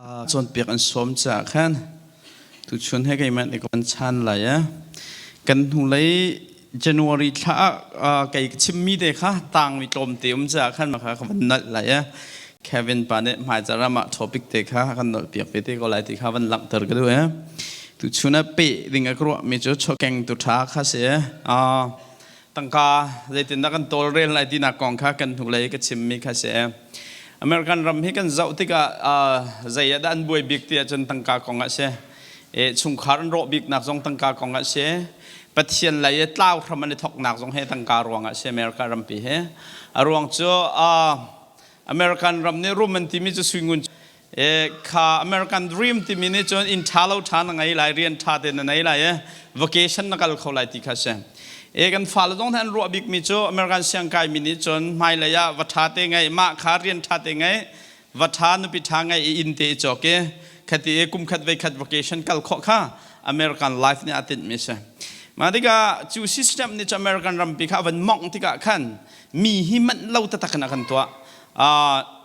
Cawnpiak an sawm caah khan tuchun he keimah nih kan chan lai a. Kan hnulei January thla ah kei ka chimmi te kha tangmi tlawmte um caah khan mah kha ka van nalh lai a. Kevin pa nih hmaizarh ah mah topic te kha kan nolh piak ve te ko lai ti kha van langhter ka duh e. Tuchun ah peh ding a ka ruahmi cu chawkeng tu ṭha kha si e. Tangka zeitindah kan tawlrel lai tinak kong kha kan hnulei ka chimmi kha si e. American ram hi kan zoh tikah zei ah dah an buai bik ti ahcun tangka kong ah si. E, chungkhar an rawh biknak zong tangka kong ah si. Pathian lei i tlau hram an i thoknak zong he tangka ruang ah si America rampi hi. A ruang cu American ram nih rum an timi cu suingun e, kha American dream timi nih cun inn ṭha lo ṭha na ngei lai rian ṭha te na nei lai e vacation na kal kho lai ti kha si. E kan fale zong an ruah bikmi cu American siangkai mi nih cun hmailei ah va ṭha te ngei mah kha rian ṭha te ngei va ṭha nupi ṭha ngei i inn te i cawk i khati i kum khat vei khat vacation kal khawh kha American life nih aa tinhmi si. Mah tikah cu system nih cu American rampi kha a van mongh tikah khan mi hi manh lo taktak in a kan tuah.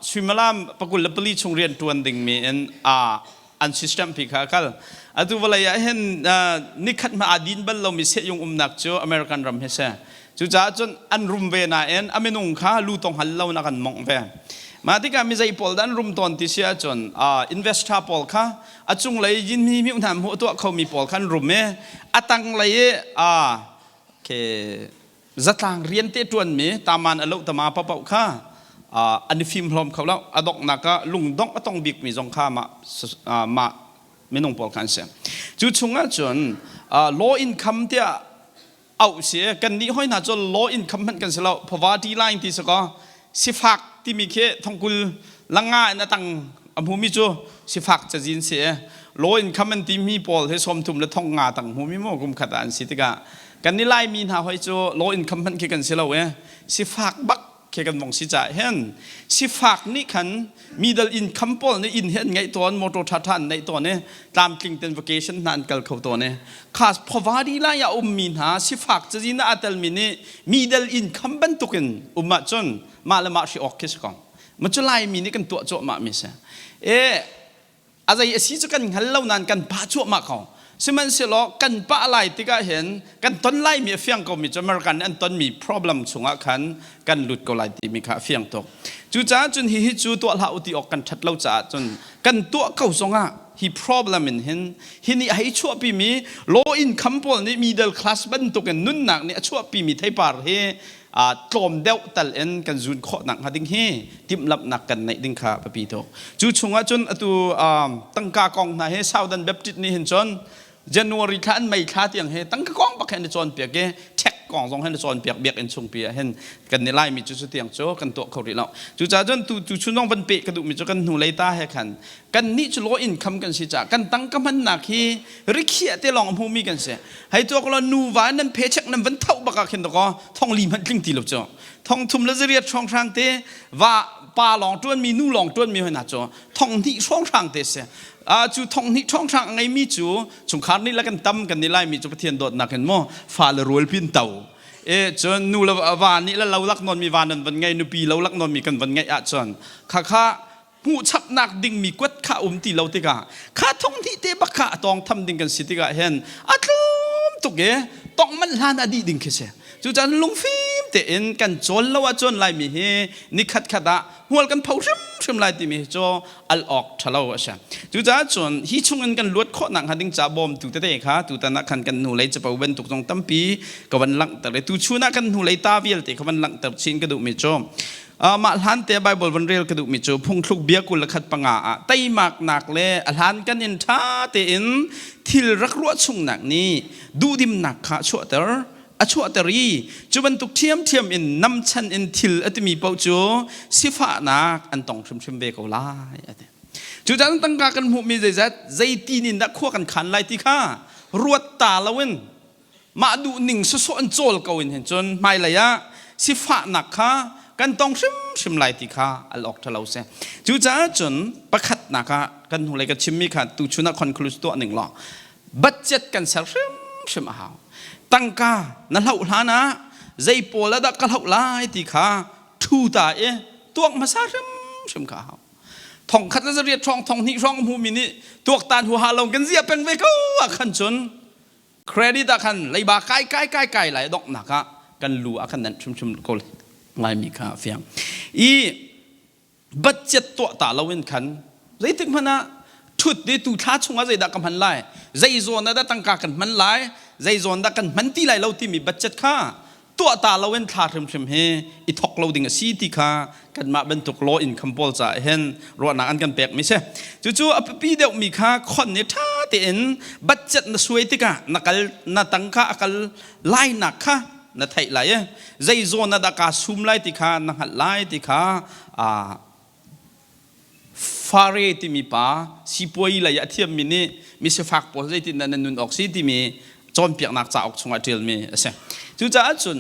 Suimilam 24 chung rian ṭuan dingmi in an system pi kha a kal. Atu vawlei ah hin nikhat hmanh aa din bal lomi sehyung umnak cu American ram hi si. Cucaah cun an rum ve nain a minung kha lu tong hal lo in a kan mongh ve. Mah tikah mizei pawl dah an rum tawn ti si ahcun investor pawl kha a cunglei yin mi mi hna hmuh tuah khomi pawl kha an rum i a tanglei i ke zatlang rian te ṭuanmi taman a loh tama paoh kha an i fim hlawm kho lo a donghnak ah lungdongh a tong bikmi zong kha mah mah minung pawl kha an si cu chungah cun law income tiah auh si kan nih hoi hna cu law income hmanh kan si lo poverty line ti si ko sifak timi khi thongkul langa in a tang a hmumi cu sifak cazin si law income an timi pawl hi 30 le thong nga tang hmumi mo kum khat ah an si tikah Kan i Laimi hna hoi cu low income hmanh khi kan si lo e. Sifak bak khi kan vong si caah hin sifak nih khan middle income pawl nih inn hi an ngeih tawn motor ṭhaṭha an neih tawn i tlamtling ten vacation hna an kal kho tawn i khas poverty lai ah ummi hna sifak cazin ah aa telmi nih middle income bantukin um ahcun mah le mah hri awk khi si ko ma cu Laimi nih kan tuah cuahmah mi si e A zei a si cu kan hngal lo nain kan pah cuahmah ko. Sihmanhsehlaw kan pah lai tikah hin kan ton laimi a fiang komi cu American nih an tonmi problem chungah khan kan lut ko lai timi kha a fiang tuk. Cucaah cun hihi cu tuah hlah u ti awk kan ṭhat lo caah cun kan tuah ko zongah hi problem in hin hi nih a hei chuahpimi low income pawl nih middle class bantukin nunnak nih a chuahpimi theipar hi tlawm deuh tal in kan zun khawh nak hnga ding hi timhlamhnak kan neih ding kha biapi tuk. Cu chungah cun atu tangka kong hna hi Southern Baptist nih hin cun January thla an May thla tiang hi tangka kong bak hin an i cawnpiak i check kong zong hin i cawnpiak biakinn chungpi ah hin kan ni laimi cu cu tiang cu kan tuah kho rih lo. Cucaah cun tu tu chun zong van peh ka duhmi cu kan hnu lei ta he khan kan nih cu law income kan si caah kan tangka hmannak hi rikhiah te lawng a hmumi kan si. Hei tuak law nuva nan paycheck nan van tho bak ah khin dakaw thong li hmanh tling ti lo cu thong thum le zariat hrawnghrang te va pa lawng ṭuanmi nu lawng ṭuanmi hoi hna cu thong hnih hrawnghrang te si cu thong hnih hrawnghrang a ngeimi cu chungkhar nih le kan tam kan nih laimi cu Pathian dawtnak in maw fa le rual pin to e cun nu le va nih le lo lak nawn mi va nan van ngei nupi lo lak nawn mi kan van ngeih ahcun khakha hmuhchapnak dingmi kuat kha um ti lo tikah kha thong hnih te bak kha a tawng tham ding kan si tikah hin a tlum tuk i tong manh hlan a dih ding khi si cucaan lungfim tein kan cawl lo ahcun laimi hi nikhat khat ah hmual kan pho hrimhrim lai timi hi cu al awk ṭhalo a si cucaah cun hi chungin kan luat khawh nak hnga ding ca bawmtu tete kha tutan ah khan kan hnulei capo bantuk zong tampi ka van langhter i tuchun ah kan hnulei ta vialte ka van langhter chin ka duhmi cu Mah hlan te Bible van rel ka duhmi cu phungthluk bia 25 ah teimaknak le a hlan kan in ṭha tein thil rak ruah chungnak nih duhdimnak kha chuahter a chuahter i cu bantuk ṭhiamṭhiam in namchan in thil a timi paoh cu sifahnak an tong hrimhrim ve ko lai a ti. Cucaah tangka kan hmuhmi zeizat zeitin in dah khua kan khan lai ti kha ruat ta loin mah duhning sawsawh an cawl ko in hin cun hmailei ah sifahnak kha kan tong hrimhrim lai ti kha al awk ṭhalo si. Cucaah cun pakhatnak ah kan hnulei ka chimmi kha tuchun ah conclude tuah ning law budget kan ser hrimhrim a hau. Tangka na hloh hlan ah zei pawl ah dah ka hloh lai ti kha ṭhu ta i tuak hmasa hrimhrim kha a hau. Thong khat le zariat hrawng thong hnih hrawng hmumi nih tuaktan huaha lo kan zia peng ve ko ah khan cun credit ah khan leiba kai kai kai kai lai donghnak ah kan lu ah khan nan hrimhrim ko laimi kha a fiang. I budget tuah ta loin khan zeitik hmanh ah ṭhut i tu thla chungah zeidah ka hman lai, zei zawn ah dah tangka kan hman lai, zei zawn dah kan hman ti lai lo timi budget kha tuah ta loin thla hrimhrim hi i thok lo ding a si ti kha kanmah bantuk law income pawl caah hin ruahnak an kan pekmi si. Cucu a biapi deuhmi kha khon i ṭha tein budget na suai tikah na kal na tangka a kal lainak kha na theih lai i zei zawn ah dah kaa sum lai ti kha na hngalh lai ti kha Fare timi pa sipuai lei a thiammi nih misifak pawl zeitindah nan nun awk si timi cawnpiaknak cauk chungah ṭialmi a si. Cucaah cun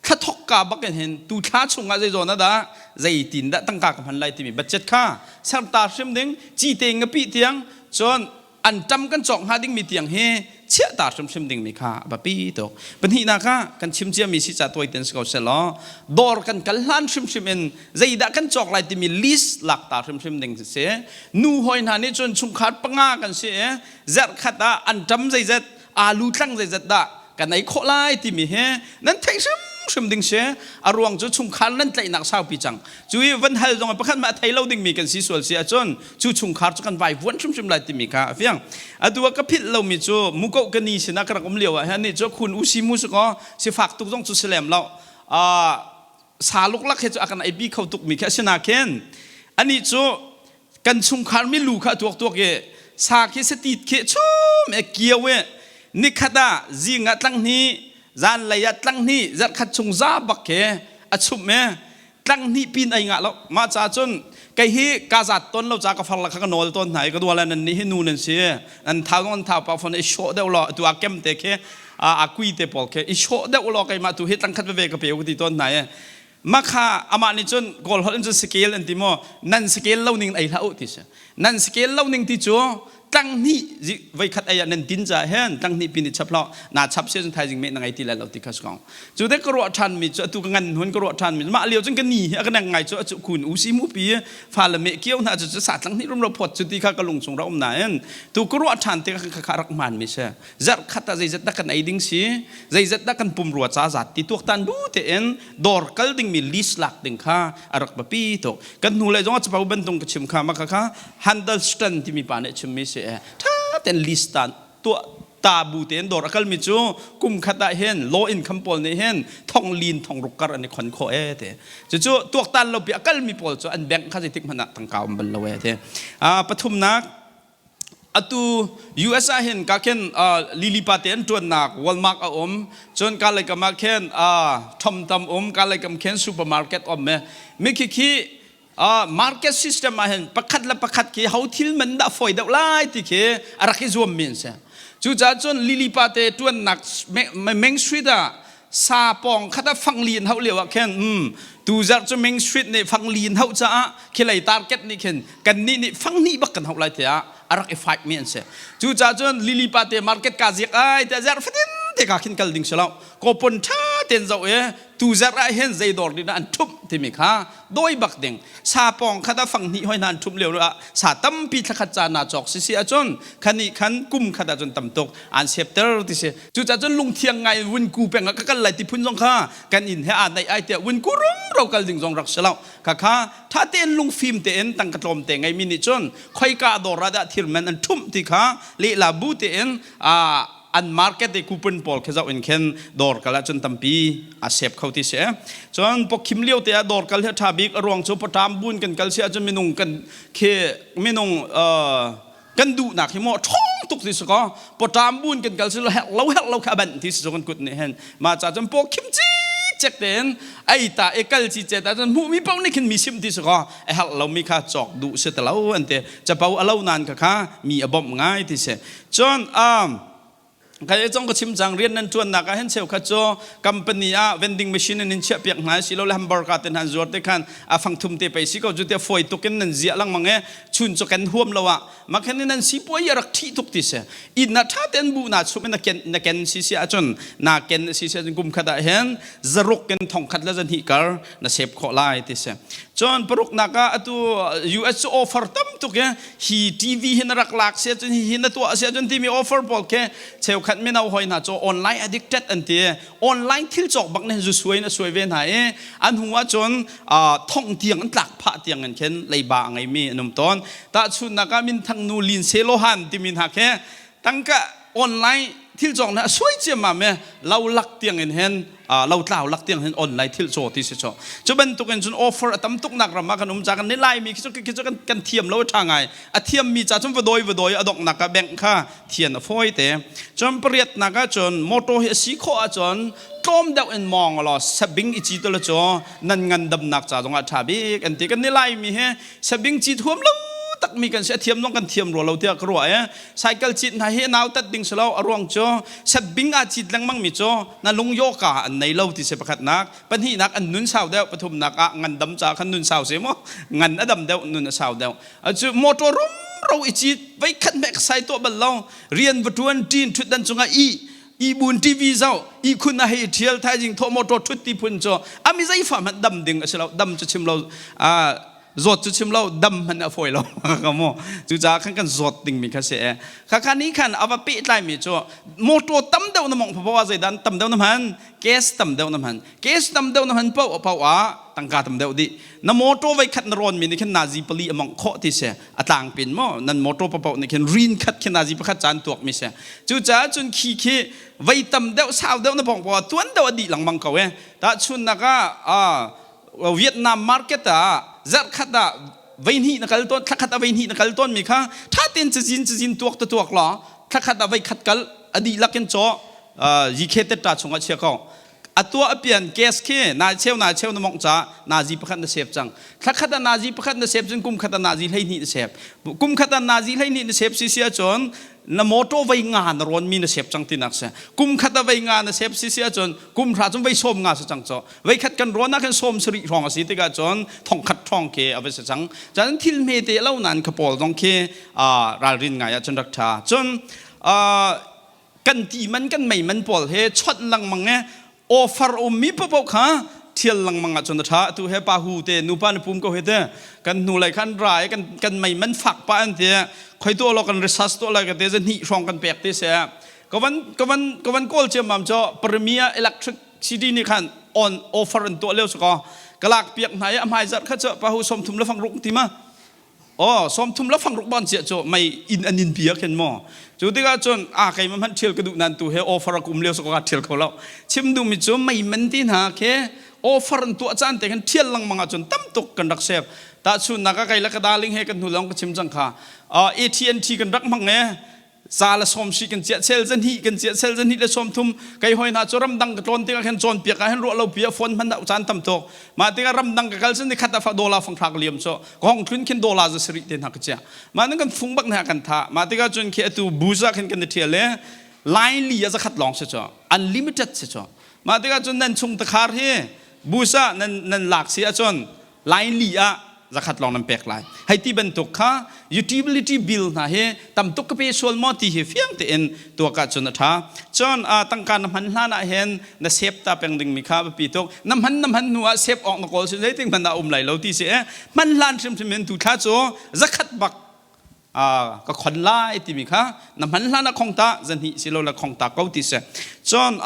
thla thokka bak in hin tu thla chungah zei zawn ah dah zeitin dah tangka ka hman lai timi budget kha serta hrim ding cite ngapih tiang cun anṭam kan cawk hnga dingmi tiang hi chiahta hrimhrim dingmi kha a biapi tuk. Pahnihnak ah kan chim ciami si ca tuaiten si ko selaw dawr kan kal hlan hrimhrim in zeidah kan cawk lai timi list lakta hrimhrim ding si. Nu hawi hna nih cun chungkhar panga kan si i zarhkhat ah anṭam zeizat alu tlang zeizat dah kan ei khawh lai timi hi nan theih hrimhrim ding si. A ruang cu chungkhar nan tlaihnak saupi cang. Cu i van hal zong pakhat mah thei lo dingmi kan si sual si ahcun cu chungkhar cu kan vai vuan hrimhrim lai timi kha a fiang. Atu ah ka philh lomi cu muko ka ni sinah ka rak um lio ah hin nih cu khun usi mu si kaw sifak tuk zong cu si lem lo. Sa luklak he cu a kan ei bi kho tukmi khi a si nakin anih cu kan chungkhar milu kha a tuak tuak i sa khi satit khi chum e kio e nikhat ah zing ah tlang hnih zanlei ah tlang hnih zarhkhat chung za bak khi a chum e tlang hnih pin ei ngah lo mah ca cun kei hi ka zat ton lo ca ka far la kha ka nawl tawn hna i ka duala nan nih hi nu nan si nan thau nan thau pa phone i shawh deuh law atu a kem te khi a kui te pawl khi i shawh deuh law keimah tu hi tlang khat veve ka pe ka ti tawn hna i Makha amah nih cun Kawl holh in cun scale an ti maw nan scale lo ning ei hlah u ti si nan scale lo ning ti cu tlang hnih voi khat ei ah nan tin ca hen tlang hnih pin i chap hlah na chap se cun thaizing me na ngei ti lai lo ti kha si cu te ka ruah ṭhan mi cu atu ka ngan hun ka ruah ṭhan mi mah lio cun ka ni hi a ka neng ngai cu a cu kun u si mu pi fa le me kio hna cu cu sa tlang hnih rum ro phot cu ti kha ka lung chung ra um nain tu ka ruah ṭhan te kha kha rak hmaan mi si zarh khat ah zeizat dah kan ei ding si zeizat dah kan pumrua ca zat ti tuaktan bu tein dawr kal dingmi list lak ding kha a rak biapi tuk. Kan hnu lei zong ah capo bantung ka chim kha maka kha Handelstan timi pa nih chimmi si e tha ten list tan tuah ta bu tein dawr a kalmi cu kum khat ah hin law income pawl nih hin thong lin thong ruk kar an i khon khawh e te cucu tuaktan lo pi a kalmi pawl cu an bank kha zeitik hmanh ah tangka um bal lo e te pathumnak. Atu US ah hin ka khin lili pa te an ṭuannak Walmart a um. Cun ka lei kam ah khin Tom Tam um, ka lei kam khin supermarket um me. Mi khi khi market system ah hin pakhat le pakhat khi ho thil man dah fawi deuh lai ti khi a rak i zuam mi an si. Cucaah cun lili pa te ṭuannak Main Street ah sa pawng khat ah fangli in hauh lio ah khin tu zarh cu Main Street nih fangli in hauh caah khilei target nih khin kannih nih fanghnih bak kan hauh lai tiah a rak i fight mi an si. Cucaah cun lili pa te market ka ziak ai tiah zarh fatin te ka khin kal ding si lo. Kawpon ṭha ten zoh i tu zarh ah hin zei dawr ding an ṭhumh timi kha dawi bak ding. Sa pawng khat ah fanghnih hoi hna an ṭhumh lio ah sa tampi thlakhat ca na cawk si si ahcun khani khan kum khat ahcun tam tuk an septer ti si. Cucaah cun lungthiang ngai vun ku peng ah ka kal lai ti phun zong kha kan inn he aa naih ai tiah vun ku rumro kal ding zong rak si lo. Khakha ṭha tein lungfim tein tangka tlawm te ngeimi nih cun khoika dawr ah dah thil man an ṭhumh ti kha lehla bu tein an market i coupon pawl khi zoh in khin dawr kal ahcun tampi a sep kho ti si. Cun pawkhim lio te ah dawr kal hi a ṭha bik. A ruang cu pawṭam bun kan kal si ahcun minung kan khi minung kan duhnak hi maw ṭhawng tuk ti si kaw pawṭam bun kan kal si lo herh lo herh lo kha a banh ti si kan kut nih hin mah ca cun paw khim cicek tein ei ta i kal cicet ahcun hmuhmi paoh nih khin mi sim ti si kaw a herh lomi kha cawk duh si ti lo an ti. Capo a lo nan kha kha mi a bawmh ngai ti si. Cun um. Kai cong ka chim cang rian nan tuannak ah hin cheukhat cu company ah vending machine in in chiah piak hna si lo le hamburger te hna zuar te khan a fang thum te pei si ko cu te foi tuk in nan ziah lengmang e chun cu kan huam lo ah makhen in nan si puai rak thi tuk ti se in na tha ten bu na chum na ken na ken si si ahcun na ken si si ahcun kum khat ah hin zaruk in thong khat le zan hi kar na sep khawh lai ti si. Cun paruknak ah atu US cu offer tam tuk i hi TV hi na rak lak si ahcun hi na tuah si ahcun timi offer pawl khi cheukhat mino hoi hna cu online addicted an ti. Online thil cawk bak nih zu suai in a suai ve hna i an hnu ahcun thong tiang an tlak phah tiang in khin leiba a ngeimi an um tawn. Tahchunhnak ah minthang nu Lindsay Lohan timi hna khi tangka online thil cawk na a suai ciammam e lo lak tiang in hen lo tlau lak tiang hin online thil caw ti si chaw cu bantuk in cun offer a tam tuk nak ram ah kan um ca kan ni lai mi khi cu khi cu kan kan thiam lo tha ngai a thiam mi ca cun va doi va doi a dok nak ah bank kha thian a fawi te cun pariat nak ah cun motor hi a si khawh ah cun tlawm deuh in mong law sabing i ci to la cu nan ngan dam nak ca zong ah tha bik an ti kan ni lai mi he sabing ci thuam lo tak mi kan si a thiam zong kan thiam rua lo tiah ka ruah e cycle cit hna hi nau tat ding si lo a ruang cu setbing ah cit lengmang mi cu na lung yoka an nei lo ti si pakhatnak pahnihnak an nun sau deuh pathumnak ah ngandam ca khan nun sau si mu ngan a dam deuh nun a sau deuh acu motor rum ro i cit vei khat mek sai to bal lo rian va tuan tin thut dan cungah i i bun TV zau i khun a hei thial thaizing tho motor thut ti phun cu ami zei fa hmanh dam ding a si lo dam cu chim lo a zawt cu chim lo dam hmanh a fawi lo ka mu cucaah khan kan zawt dingmi kha si e kha kha ni khan a va pehtlai mi cu motor tam deuh na mong phapo ah zeidan tam deuh na hman gas tam deuh na hman gas tam deuh na hman pau pau ah tangka tam deuh dih na motor vai khat na rawn mi nih khin nazi pali a mong khawh ti si a tlang pin mo nan motor papo nih khin rin khat khin nazi pakhat caan tuak mi si cucaah cun khi khi vai tam deuh sau deuh na bong po tuan deuh a dih lengmang ko e tahchunnak ah Vietnam market ah zarhkhat ah veihnih na kal tawn thlakhat ah veihnih na kal tawn mi kha tha tein cazin cazin tuak ta tuak law thlakhat ah veikhat kal a dihlak in caw GK tetta chungah chia ko a tuah a pian gas khi na cheu na cheu na mong ca nazi pakhat na sep cang thlakhat ah nazi pakhat na sep cun kum khat ah nazi 12 na sep kum khat ah nazi 12 na sep si si ahcun na motor vei nga na rawn mi na sep cang tinak si kum khat ah vei nga na sep si si ahcun kum hra cun vei sawm nga si cang cho vei khat kan rawn ah khan sawm sarih hrawng a si tikah cun thong khat hrawng khi a va si cang cun thil hme te lo nan kha pawl zong khi ralrin ngai ah cun rak tha cun kan ti man kan mei man pawl he chawt lengmang e offer ummi paoh kha thial lengmang ah cun a tha tu he pa hu te nupa na pum ko he te kan hnu lei khan ra i kan kan mei man fak pa an ti khoi to lo kan research to lai ka te zan hnih hrawng kan pek te se ka van ka van ka van kawl ciammam cho Premier Electric CD nih khan on offer an tuah lio su ko ka lak piak hna i a hmai zarh kha cu pahu 30 le fang ruk ti ma Oh, 30 le fang ruk ban cia cu mei inn an in bia khin maw. Cu tikah cun a kei ma hmanh thial ka duh nan tu he offer a kum lio so ka thial kho lo. Chim duhmi cu mei man ti hna khi offer an tuah caan te khan thial lengmang ahcun tam tuk kan rak sep. Tahchunhnak ah kei le ka darling he kan hnu lawng ka chim cang kha. AT&T kan rak hmang e za le sawm si kan chiah chel zan hnih kan chiah chel zan hnih le sawm thum kei hoi hna cu ramdang ka tlawn tikah khan cawn piak ah hin ruah lo pi a phone hman dah caan tam tuk mah tikah ramdang ka kal cun ni khat ah dollar fang thlak liam cu ka hong tlun khin dollar za sarih te hna ka chiah mah nan kan fung bak ne kan tha mah tikah cun khi atu buza khin kan i thial le line li a zakhat lawng si cu unlimited si cu mah tikah cun nan chung takhar hi busa nan nan lak si ahcun line li ah zakhat lawng nan pek lai hei ti bantuk kha utility bill hna hi tam tuk ka pe sual maw ti hi fiang tein tuak ahcun a ṭha cun tangka na hman hlan ah hin na sep ta peng ding mi kha biapi tuk na hman na hman hnu ah sep awk na kawl si zeiting hmanh ah um lai lo ti si e hman hlan hrimhrim in tu thla cu zakhat bak ka khon lai timi kha na hman hlan ah khong ta zahnih si lo la khong ta ko ti si cun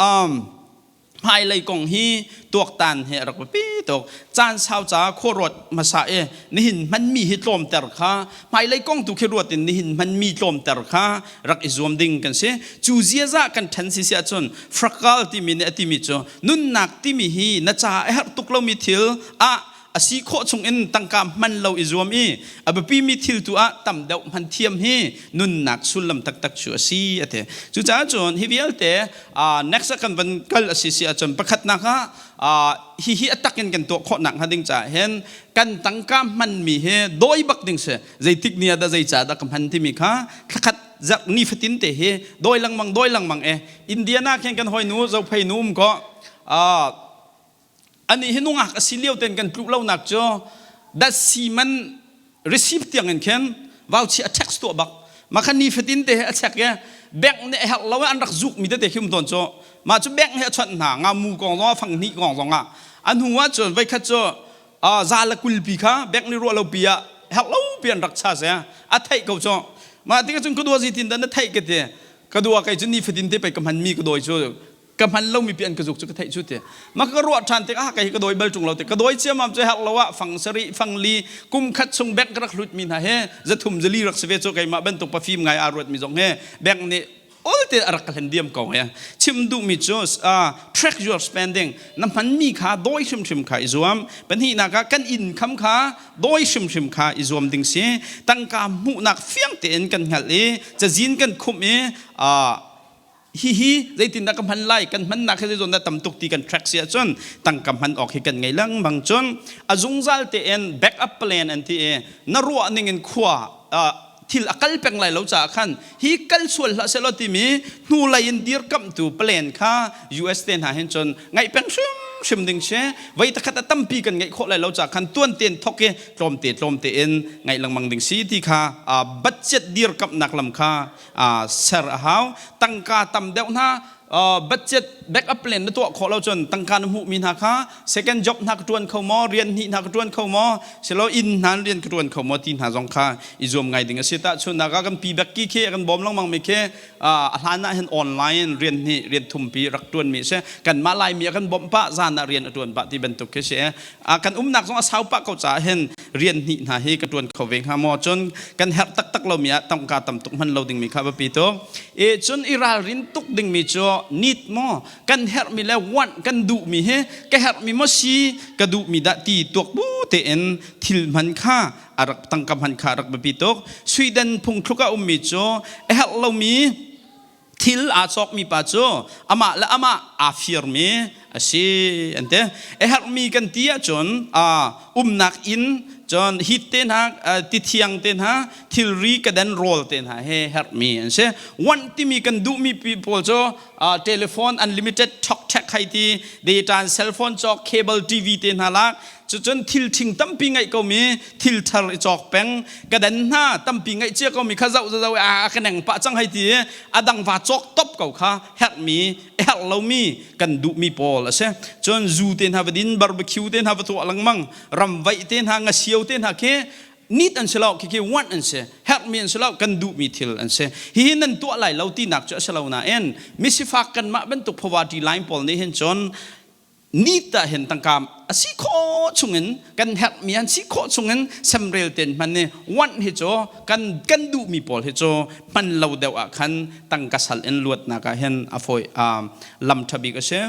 Hmailei kong hi tuaktan he a rak biapi tuk. Caan sau ca khuaruat hmasa i nihin hmanmi hi tlawmter kha hmailei kong tu khi ruat in nihin hmanmi tlawmter kha rak i zuam ding kan si. Cu ziaza kan ṭhen si si ahcun frakal timi nih a timi cu nunnak timi hi na caah a herh tuk lomi thil ah a si khawh chungin tangka hman lo i zuam i a biapimi thil tu ah tam deuh hman thiam hi nunnak sullam taktak cu a si a ti. Cucaah cun hi vialte next ah kan van kal a si si ahcun pakhatnak ah hihi a tak in kan tuah khawh nak hnga ding caah hin kan tangka hmanmi hi dawi bak ding si zeitik ni ah dah zei ca dah ka hman timi kha thlakhat. zarh ni fatin te hi doi lengmang doi lengmang e. Indiana khen kan hoi nu Zophei nu um ko. Ani hi nungak a si lio ten kan tluh lonak cu dat si man receive tiang in khin vauchi a text tuah bak. Ma khan ni fatin te he a check e bank nih a herh lo an rak zuk mi tete khi um tawn cu. Ma cu bank he a chawnh hna nga mu kong zong ah fang hnih kong zong ah a hnu ah cun voikhat cu za le kulpi kha bank nih ruah lo pi ah herh lo pi an rak cha se a theih ko cu. Ma tikah cun ka dua zi tin dan na theih ka ti. Ka dua kei cu ni fatin te pei ka hman mi ka dawi cu ka hman lomi pi an ka zuk cu ka theih cu ti. Ma ka ruah ṭhan tik ah kei ka dawi bal ṭung lo ti. Ka dawi ciamam cu herh lo ah fang sarih fang li kum khat chung bank ka rak hlut mi hna he zathum zali rak si ve cu. Keimah bantuk pafim ngai aa ruat mi zong he bank nih olte a rak ka hlen diam ko he. Chim duhmi cu track your spending, na hmanmi kha dawi hrimhrim kha i zuam. Pahnihnak ah kan income kha dawi hrimhrim kha i zuam ding si. Tangka hmuhnak fiang tein kan hngalh i cazin kan khumh i hihi zeitindah ka hman lai, kan hmannak hi zeizawn dah tam tuk ti kan track si ahcun tangka hman awk hi kan ngei lengmang. Cun a zungzal tein backup plan an ti i na ruah ning in khua thil a kal peng lai lo caah khan hi kal sual hlah sehlaw timi hnulei in dirkamhtu plan kha US te hna hin cun ngaih peng hrimhrim ding si. Voi takhat a tampi kan ngeih khawh lai lo caah khan tuan tein thok i tlawmte tlawmte in ngaih lengmang ding si ti kha budget dirkamhnak lam kha ser a hau. Tangka tam deuh hna budget backup plan na tuah khawh lo cun tangka na hmuhmi hna kha second job hna ka tuan kho maw, rian hnih hna ka tuan kho maw, silo inn hna rian ka tuan kho maw ti hna zong kha i zuam ngai ding a si. Tahchunhnak ah kan pi Becky khi kan bawm lengmang mi khi a hlan ah hin online rian hnih rian thumpi rak tuan mi si. Kanmah Laimi a kan bawmh pah, zan ah rian a tuan pah ti bantuk khi si. Kan umnak zong a sau pah ko caah hin rian hnih hna hi ka tuan kho ve hnga maw? Cun kan herh taktak lomi ah tangka tam tuk hman lo dingmi kha biapi tuk e. Cun i ralrin tuk dingmi cu need maw kan herhmi le want kan duhmi hi, ka herhmi maw si, ka duhmi dah ti tuak bu tein thil hman kha a rak tangka hman kha rak biapi tuk. Sweden phungthluk a ummi cu a herh lomi thil aa cawkmi pa cu amah le amah aa firmi a si an ti. A herhmi kan ti ahcun umnak inn, cun hit te hna, tithiang te hna, thilri kaden rawl te hna he herhmi an si. Want timi kan duhmi pawl cu telephone unlimited talk text hai ti, data cell phone cawk, cable TV te hna lak, cucun thil ṭhing tampi ngaih komi thil thar i cawk peng, ka dan hna tampi ngaih cia komi kha zoh zoh a ka neng pah cang hei ti i a dang va cawk top ko kha herhmi herh lomi kan duhmi pawl a si. Cun zu te hna va din, barbecue te hna va tuah lengmang, ramvaih te hna, ngasio te hna khi need an si lo, khi khi want an si, herhmi an si lo, kan duhmi thil an si. Hihi nan tuah lai lo tinak cu a si lo nain misifak kanmah bantuk poverty line pawl nih hin cun need ah hin tangka a si khawh chungin kan herhmi an si khawh chungin semrel ten hman ni. Want hi cu kan kan duhmi pawl hi cu hman lo deuh ah khan tangka sal in luatnak ah hin a fawi lam ṭha bik a si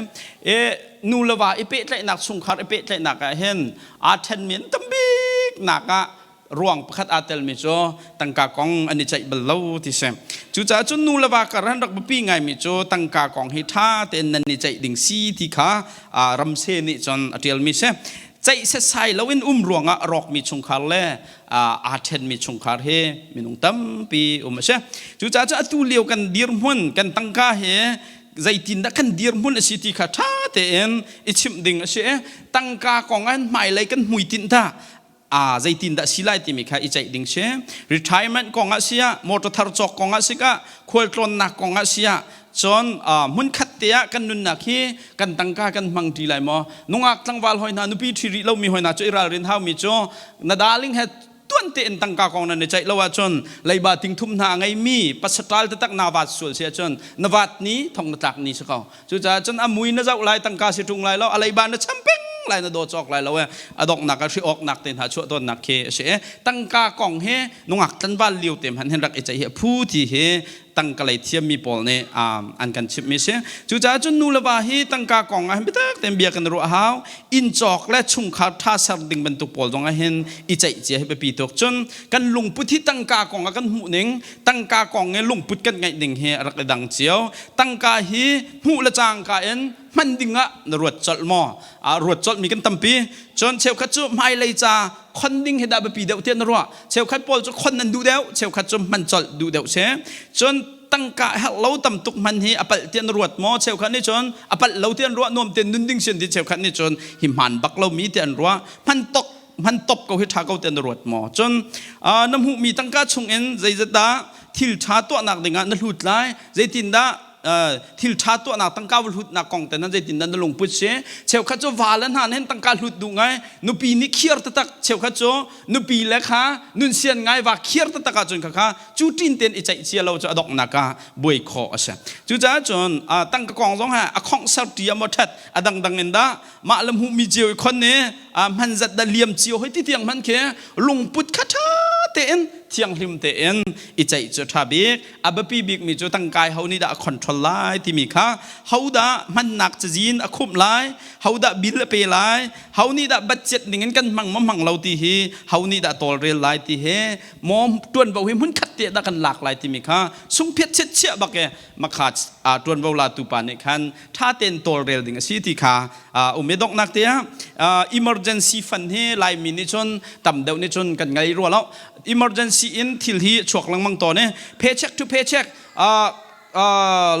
e. Nu le va i pehtlaihnak, chungkhar i pehtlaihnak ah hin aa ṭhenmi an tam bik nak ah ruang pakhat aa telmi cu tangka kong an i ceih bal lo ti si. Cucaah cun nu le va kar han rak biapi ngaimi cu tangka kong hi ṭha tein nan i ceih ding si ti kha Ramsey nih cun a ṭialmi si. Ceih setsai loin um ruangah a rawkmi chungkhar le aa ṭhenmi chungkhar hi minung tampi um a si. Cucaah cun atu lio kan dirhmun, kan tangka hi zeitindah kan dirhmun a si ti kha ṭha tein i chimh ding a si. Tangka kong ah hmailei kan hmuitinh dah a zeitindah si lai timi kha i ceih ding si. Retirement kong ah siah, motor thar cawk kong ah sikah, khualtlawnnak kong ah siah, cun hmunkhat te ah kan nunnak hi kan tangka kan hmang ṭi lai maw? Nungak tlangval hoi hna, nupi ṭhi rih lomi hoi hna cu i ralrin haumi cu na darling he tuan tein tangka kong nan i ceih lo ahcun leiba tingthum hna a ngeimi pasaṭal taktak naa vaat sual si ahcun na vaat ni thong na tlak ni si ko. Cucaah cun a mui na zoh lai, tangka si ṭung lai lo, a leiba na cham peng lai, na daw cawk lai lo e. A donghnak ah hri awknak te hna chuah tawnnak khi a si e. Tangka kong hi nungak tlanval lio te hmanh hin rak i ceih hi a phu ti hi tangka lei thiammi pawl nih an kan chimhmi si. Cucaah cun nu le va hi tangka kong ah hin biatak tein bia kan ruah hau. Inn cawk le chungkhar ṭha ser ding bantuk pawl zong ah hin i ceih cia hi biapi tuk. Cun kan lungput hi tangka kong ah kan hmuh ning, tangka kong i lungput kan ngeih ning hi a rak i dang cio. Tangka hi hmuh le cangka in hman ding ah na ruat colh maw? A ruat colh mi kan tampi. Cun cheukhat cu hmailei ca. Khon ding hi dah biapi deuh tiah na ruah? Cheukhat pawl cu khon nan duh deuh, cheukhat cu hman colh duh deuh si. Cun tangka herh lo tam tuk hman hi a palh tiah na ruat maw? Cheukhat nih cun a palh lo tiah an ruah, nuam tein nun ding si an ti. Cheukhat nih cun hi hmaan bak lomi tiah an ruah. Hman tok hman top ko hi ṭha ko tiah na ruat maw? Cun na hmuhmi tangka chungin zeizat dah thil ṭha tuahnak dingah na hlut lai? Zeitindah thil ṭha tuahnak tangka va hlutnak kong te nan zeitindah na lungput si? Cheukhat cu va le hna nih tangka hlut duh ngai, nupi nih khiar taktak. Cheukhat cu nupi le kha nun sian ngai va khiar taktak ahcun kha kha cu ṭin tein i ceih cia lo cu a donghnak ah buai khawh a si. Cucaah cun tangka kong zong ha a khongh ser ṭi a maw ṭhat a dangdang in dah mah le hmuhmi cio i khon i hman zat dah liam cio hoi ti tiang hman khi lungput kha ṭha tein thianghlim tein i ceih cu ṭha bik. A biapi bikmi cu tangkai ho nih dah a control lai timi kha, ho dah hmannak cazin a khumh lai, ho dah bill a pe lai, ho nih dah budget ning in kan hmang maw hmang lo ti hi, ho nih dah tawlrel lai ti hi, maw ṭuanvo hi hmunkhat te dah kan lak lai timi kha sungphiat chiatchiah bak i makha ṭuanvo latu pa nih khan ṭha tein tawlrel ding a si ti kha um i donghnak te ah emergency fund hi Laimi nih cun tam deuh nih cun kan ngei rua lo. Emergency in thil hi chuak lengmang tawn i paycheck to paycheck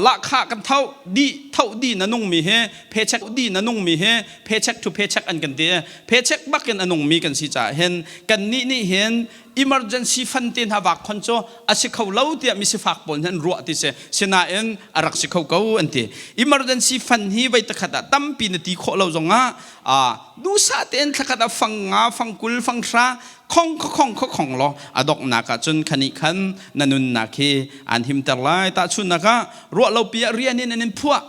lahkhah kan tho dih tho dih na nungmi hi paycheck dih na nungmi hi paycheck to paycheck an kan ti. Paycheck bak in a nungmi kan si caah hin kan nih nih hin emergency fund te hna vak khon cu a si kho lo tiah misifak pawl nih an ruah ti si. Sinain a rak si kho ko an ti. Emergency fund hi voi takhat ah tampi na ti khawh lo zongah duhsah tein thlakhat ah fang nga, fang 20, fang 10 khong khong khong khong law a donghnak ah cun khani khan na nunnak hi an himter lai. Tahchunhnak ah, ruah lo pi ah rian in an in phuah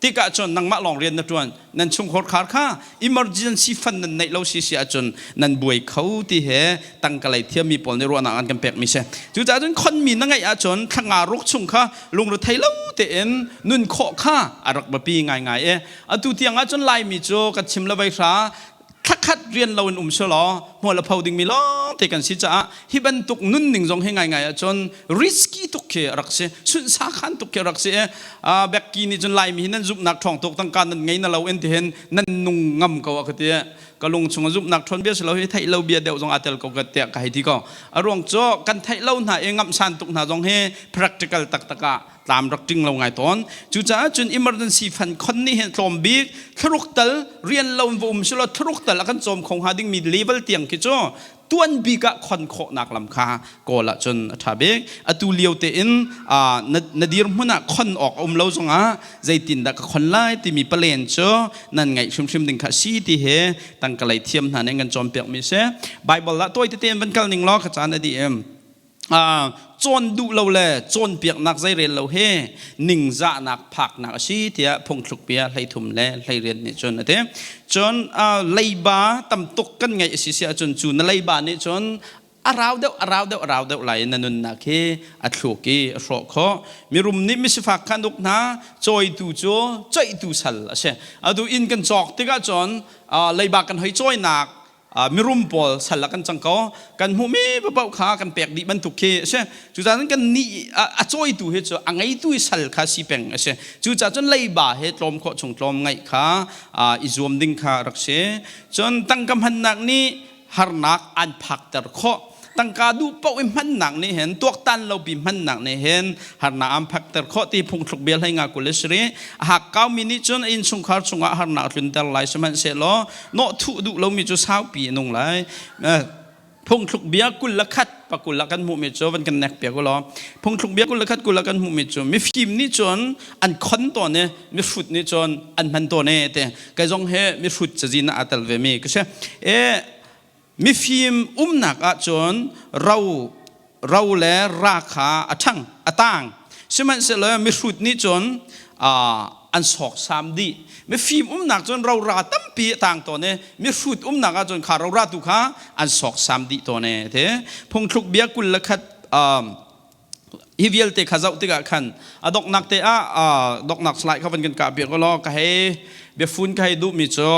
tikah cun nangmah lawng rian na ṭuan, nan chungkhar khar kha emergency fund nan neih lo si si ahcun nan buai kho ti he tangka lei thiammi pawl nih ruahnak an kan pekmi si. Cucaah cun khonmi na ngeih ahcun thlanga ruk chung kha lungre lo tein nun khawh kha a rak biapi ngaingai e. Atu tiang ahcun Laimi cu kan chim le vai hra thlakhat rian lo in um selaw hmual a pho dingmi lawng te kan si caah hi bantuk nunning zong hi ngaingai ahcun risky tuk khi a rak si, sunhsa khan tuk khi a rak si. Bekki nih cun Laimi hi nan zumhnak ṭhawng tuk, tangka nan ngei na lo in ti hin nan nung ngam ko a ka ti. Ka lung chung a zumhnak ṭhawn bia si lo hi, theih lo bia deuh zong aa tel ko ka tiah ka hei ti ko. A ruang cu kan theih lo hna i ngamhsan tuk hna zong hi practical taktak ah tlam rak ting lo ngai tawn. Cucaah cun emergency fund khon nih hin tlawm bik thlaruk tal rian lo in va um silo thlaruk tal a kan cawm kho hnga dingmi level tiang khi cu tuan bik ah khon khawhnak lam kha kawl ahcun a ṭha bik. Atu lio tein na dirhmun ah khon awk a um lo zongah zeitindah ka khon lai timi palen cu nan ngaih hrimhrim ding kha si ti he tangka lei thiam hna nih kan cawnpiakmi si. Bible ah tawi tete in van kal ning law ka caan a dih em. Cawn duh lo le cawnpiaknak zeirel lo he ningzahnak phaknak a si tiah phungthluk bia 33 le 18 nih cun a ti. Cun leiba tam tuk kan ngeih a si si ahcun cu na leiba nih cun a rau deuh, a rau deuh, a rau deuh lai na nunnak hi a thluk i a hrawh khawh. Mirum nih misifak kha an uk hna, cawitu cu coihtu sal a si. Atu inn kan cawk tikah cun leiba kan hoi cawinak mirum pawl sal ah kan cang ko. Kan hmuhmi paoh kha kan pek dih bantuk khi a si. Cucaah kan nih a cawitu hi cu a ngeitu i sal kha si peng a si. Cucaah cun leiba he tlawm khawh chung tlawm ngaih kha i zuam ding kha rak si. Cun tangka hmannak nih harnak an phakter khawh. Tangka duh paoh i hmannak nih hin, tuaktan lopi hmannak nih hin harnak an phakter khawh ti phungthluk bia 57. A hakkaumi nih cun a innchungkhar chungah harnak a tlunter lai, sihmanhsehlaw nawh thuh duh lomi cu saupi a nung lai. Phungthluk bia 21 pakul ah kan hmuhmi cu van kan nek piak u law. Phungthluk bia 21 kul ah kan hmuhmi cu mifim nih cun an khon tawn i mihrut nih cun an hman tawn e te. Kai zong he mihrut cazin ah aa tel ve mi ka si e. Mifim umnak ah cun ro ro le ra kha a ṭhang a tang, sihmanhsehlaw mihrut nih cun an sawksam dih. Mifim umnak cun rora tampi a tang tawn i mihrut umnak ah cun kha rora tu kha an sawksam dih tawn e te. Phungthluk bia 21. Hi vialte kha zoh tikah khan a donghnak te ah donghnak slide kha van kan kah piak law ka hei biafun ka hei duhmi cu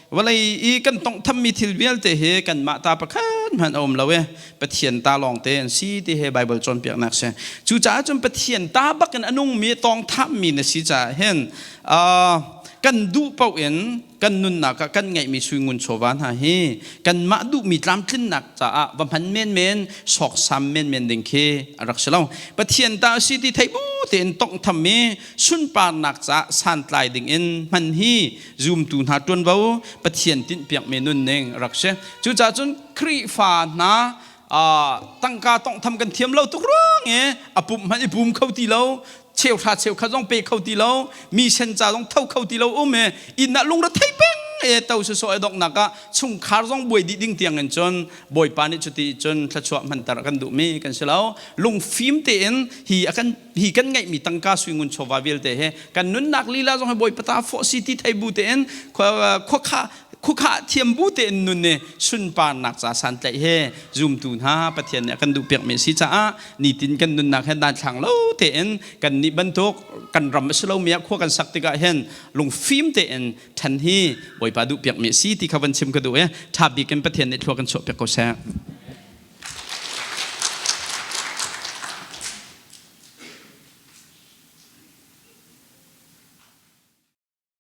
vawlei i kan tonghthammi thil vialte hi kanmah ta pakhat hmanh a um lo i Pathian ta lawngte an si ti he Bible cawnpiaknak si. Cucaah cun Pathian ta bakin a nungmi tawngthammi na si caah hin. Kan duh paoh in kan nunnak ah kan ngeihmi suingun chawva hna hi kanmah duhmi tlamtlinnak caah va hman menmen, sawksam menmen ding khi a rak si lo. Pathian ta a si ti theih bu tein tonghtham i sunparnak caah santlai ding in hman hi zumtu hna ṭuanvo, Pathian tinhpiakmi nunning a rak si. Cucaah cun Khrihfa hna tangka tonghtham kan thiam lo tuk ruang i a pumh hmanh i pum kho ti lo, cheuhra cheukhat zong pe kho ti lo, mi sen ca zong tho kho ti lo um i inn ah lungre thei peng e to sawsawh e donghnak ah chungkhar zong buai dih ding tiang in cun Bawipa nih cuti cun thluachuah hmanter kan duhmi kan si lo. Lungfim tein hi a kan hi kan ngeihmi tangka suingun chawva vialte he kan nunnak lila zong hi Bawipa ta fawh si ti thei bu tein khua khukhah thiam bu tein nun i sunparnak ca santlaih he zumtu hna Pathian nih a kan duhpiakmi a si caah nitin kan nunnak he daithlang lo tein kan nih bantuk kan ram a si lomi ah khua kan sak tikah hin lungfim tein ṭhan hi Bawipa duhpiakmi a si ti kha van chim ka duh i ṭha bik in Pathian nih thlua kan chuahpiak ko seh.